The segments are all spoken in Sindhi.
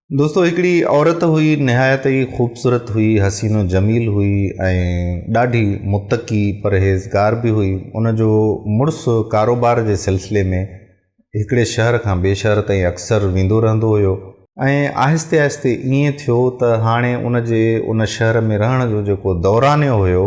دوستو هڪڙي عورت هئي نهايت ئي خوبصورت هئي حسين و جميل هئي ۽ ڏاڍي متقي پرهيزگار به هئي ان جو مڙس ڪاروبار جي سلسلي ۾ هڪڙي شهر کان ٻئي شهر تائين اڪثر ويندو رهندو هيو ۽ آهستي آهستي ائين ٿيو ته هاڻي ان جي ان شهر ۾ رهڻ جو جيڪو دورانيو هيو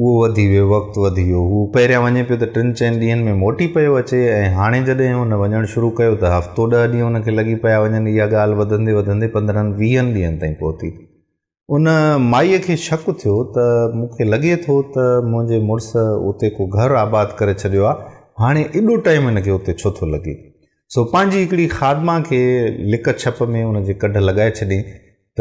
اهو وڌي ويو، وقت وڌي ويو. هو پهريان وڃي پيو ته ٽن چئن ڏينهن ۾ موٽي پيو اچي ۽ هاڻي جڏهن هن وڃڻ شروع ڪيو ته هفتو ڏهه ڏينهن هن کي لڳي پيا وڃن. اها ڳالهه وڌندي وڌندي 15 ويهن ڏينهن تائين پهتي. ان مائيء کي شڪ ٿيو ته مون کي لڳي ٿو ته منهنجي مڙس اتي ڪو گهر آباد ڪري ڇڏيو آهي، هاڻي ايڏو ٽائيم هن کي اتي ڇو ٿو لڳي؟ سو پنهنجي هڪڙي خادمه کي لڪ ڇپ ۾ ان جي ڪڍ لڳائي ڇڏيائين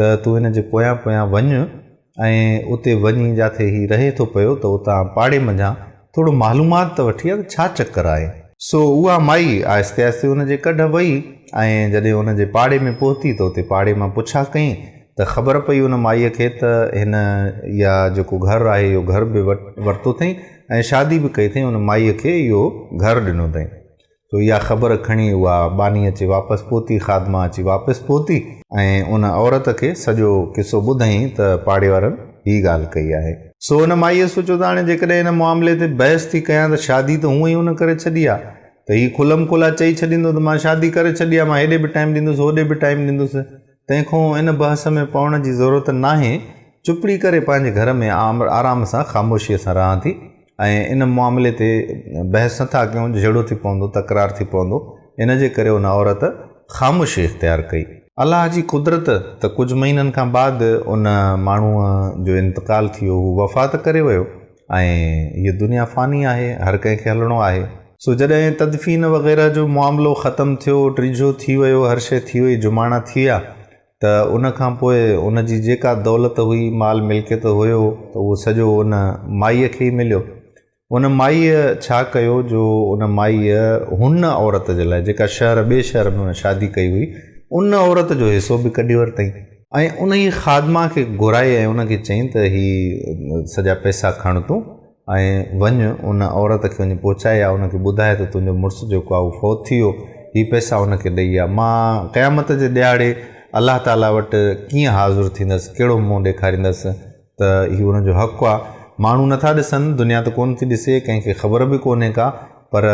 ته تون هن جي پويان پويان وڃ ۽ اتي وڃي جاٿي هي رهي ٿو پيو ته اتان پاڙي منجهان ٿورو معلومات ته وٺي آ ته ڇا چڪر آهي. سو اها مائي آهستي آهستي ان جي ڪڍ وئي ۽ جڏهن ان جي پاڙي ۾ پهتي ته اتي پاڙي مان پڇا ڪيائين ته خبر پئي ان مائيء کي ته هن اها جيڪو گهر آهي اهو گهر به ورتو اٿئين ۽ شادي به ڪئي اٿئين ان مائيء کي اهو گهر ڏنو اٿئين. سو اها خبر کڻي اها ٻانهي اچي واپس پهتي، خادمه اچي واپس پهتي ۽ ان عورت کي سڄو قصو ٻڌائين ته پاڙي وارن هي ڳالهه ڪئي آهي. سو ان مائيء سوچيو ته هاڻي جيڪڏهن ان معاملي تي بحث ٿي ڪيان ته شادي ته هونء ئي هن ڪري ڇڏي آ ته هي کلم کلا چئي ڇڏيندو ته مان شادي ڪري ڇڏي آ، مان هيڏي به ٽائيم ڏيندس هوڏي به ٽائيم ڏيندس، تنهن کان ان بحث ۾ پوڻ جي ضرورت ناهي، چپڙي ڪري پنهنجي گهر ۾ آرام سان خاموشيء سان رهان ٿي ۽ ان معاملي تي بحث نٿا ڪيون، جهيڙو ٿي پوندو، تڪرار ٿي پوندو، ان جي ڪري ان عورت خاموشي اختيار ڪئي. الله جي قدرت ته ڪجهه مهينن کان بعد ان ماڻهوء جو انتقال ٿي ويو، هو وفات ڪري ويو ۽ هيء دنيا فاني آهي، هر ڪنهن کي هلڻو آهي. سو جڏهن تدفين وغيره جو معاملو ختم ٿيو، ٽيجهو ٿي ويو، هر شيء ٿي وئي، جماڻا ٿي ويا ته ان کان پوء ان جي جيڪا دولت هئي، مال ملڪيت هيو ته اهو سڄو ان مائيء کي ئي مليو. ان مائيء ڇا ڪيو جو ان مائيء هن عورت جي لاء جيڪا شهر ٻئي شهر ۾ هن شادي ڪئي هئي، ان عورت جو حصو به ڪڍي ورتائين. ۽ انهيء خادمه کي گهرائي ۽ ان کي چيائين ته هي سڄا پئسا کڻ تون ۽ وڃ ان عورت کي وڃي پهچائي آ، ان کي ٻڌاء ته تنهنجو مڙس جيڪو آ اهو فوت ٿي ويو، هي پئسا ان کي ڏئي آ، مان قيامت جي ڏهاڙي الله تعاليٰ وٽ ڪيئن حاضر ٿيندس، ڪهڙو منهن ڏيکاريندس ته هي ان جو حق آ، ماڻهو نٿا ڏسن، دنيا ته ڪونه ٿي ڏسي، ڪنهن کي خبر به ڪونهي ڪا، پر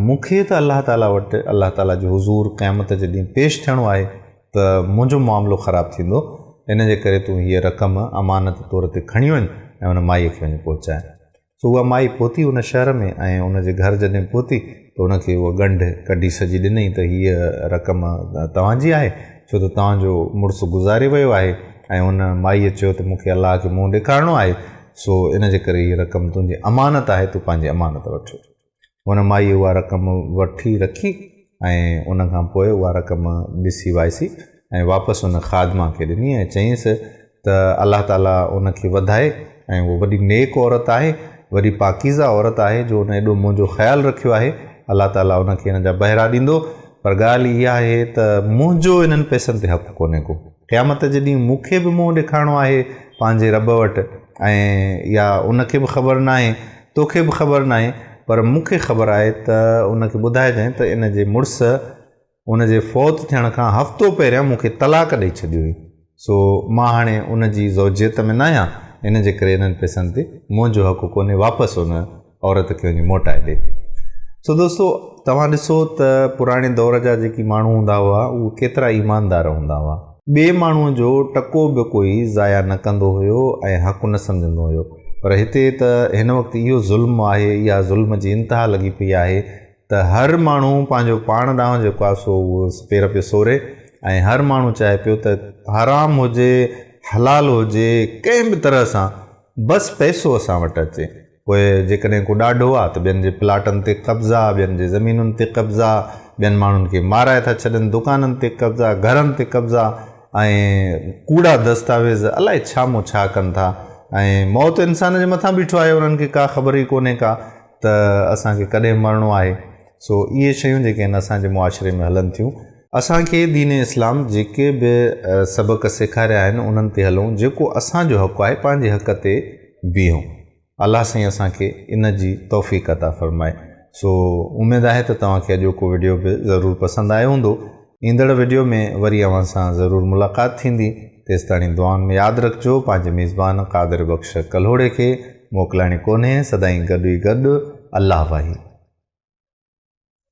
مون کي ته الله تعاليٰ وٽ الله تعاليٰ جي حضور قيامت جي ڏينهن پيش ٿيڻو آهي. ته منهنجو معاملو خراب ٿيندو، ان جي ڪري تون هيء رقم امانت طور تي کڻي وڃ ۽ ان مائيء کي وڃي پهچاء. سو اها مائي پهتي ان شهر ۾ ۽ ان جي گهر جڏهن پهتي ته ان کي اها ڳنڍ ڪڍي سڄي ڏنائين ته هيء رقم توهان جي آهي، ڇو ته توهان جو مڙس گذاري ويو آهي ۽ ان مائيء چيو ته مون کي الله کي منهن ڏيکارڻو آهي، سو ان جي ڪري هيء رقم تنهنجي امانت آهي، تون پنهنجي امانت وٺ. هن مائيء اها رقم وٺي رکي ۽ ان کان پوء اها رقم ڏسي وائسي ۽ واپس ان خادمه کي ڏني ۽ چيائينس ته الله تعاليٰ ان کي وڌائي ۽ هوء وڏي نيڪ عورت آهي، وڏي پاڪيزه عورت آهي جو ان ايڏو منهنجو خيال رکيو آهي، الله تعاليٰ ان کي ان جا بهرا ڏيندو، پر ڳالهه اها آهي ته منهنجو انهن پئسن تي حق ڪونهي ڪو. قيامت جي ڏينهن مون کي به منهن ڏيکارڻو آهي پنهنجي رب وٽ ۽ اها ان کي به خبر ناهي توکي به خبر ناهي پر مون کي خبر آهي ته ان کي ٻڌائجانء ته ان جي مڙس ان جي فوت ٿيڻ کان هفتو پهريان مون کي طلاق ڏئي ڇڏي هئي سو مان هاڻي ان جي زوجيت ۾ ناهيان ان جي ڪري انهن پئسن تي منهنجو حق ڪونهي واپس ان عورت کي وڃي موٽائي ڏي. سو دوستو توهان ڏسو ته پراڻي دور جا جيڪي ماڻهو هوندا هئا اهي ڪيترا ايماندار هوندا هئا. ٻئي ماڻهوء جو ٽڪو به ڪوئي ضايع نه ڪندو هيو ۽ حق نه سمجهندو هيو. پر هتي ته هن وقت اهو ظلم آهي، اها ظلم جي انتها لڳي پئي آهي ته هر ماڻهو پنهنجو پاڻ ڏانهن جيڪو آهي سو اهو پير پيو سوري ۽ هر ماڻهو چاهي پيو ته حرام هجي حلال هجي ڪنهن به طرح سان بس پئسو اسان وٽ اچي. پوء جيڪڏهن ڪو ڏاڍو آ ته ٻين جي پلاٽن تي قبضا، ٻين جي زمينن تي قبضا، ٻين ماڻهن کي مارائي ٿا ڇڏن، دڪانن تي قبضا، گهرن تي قبضا ۽ ڪوڙا دستاويز الائي ڇا مون ڇا ڪن ٿا ۽ موت انسان جي مٿان بيٺو آهي انهن کي ڪا خبر ئي ڪونهي ڪا ته اسان کي ڪڏهن مرڻو آهي سو اهي شيون جيڪي آهن اسان جي معاشري ۾ هلن ٿيون. اسان کي دين اسلام جيڪي به سبق سيکاريا آهن انهن تي هلون جيڪو اسان جو حق آهي پنهنجي حق تي بيهون. الله سائين اسان کي ان جي توفيق عطا فرمائي. سو اميد آهي ته توهان کي اڄوڪو وڊيو به ضرور پسند آيو هوندو. ايندڙ وڊيو ۾ وري اوهان سان ضرور ملاقات ٿيندي. تيستاڻي دعائن ۾ ياد رکجو. پنهنجي ميزبان قادر بخش ڪلهوڙي کي موڪلائڻي ڪونهي. سدائين گڏ ئي گڏ. الله واهي.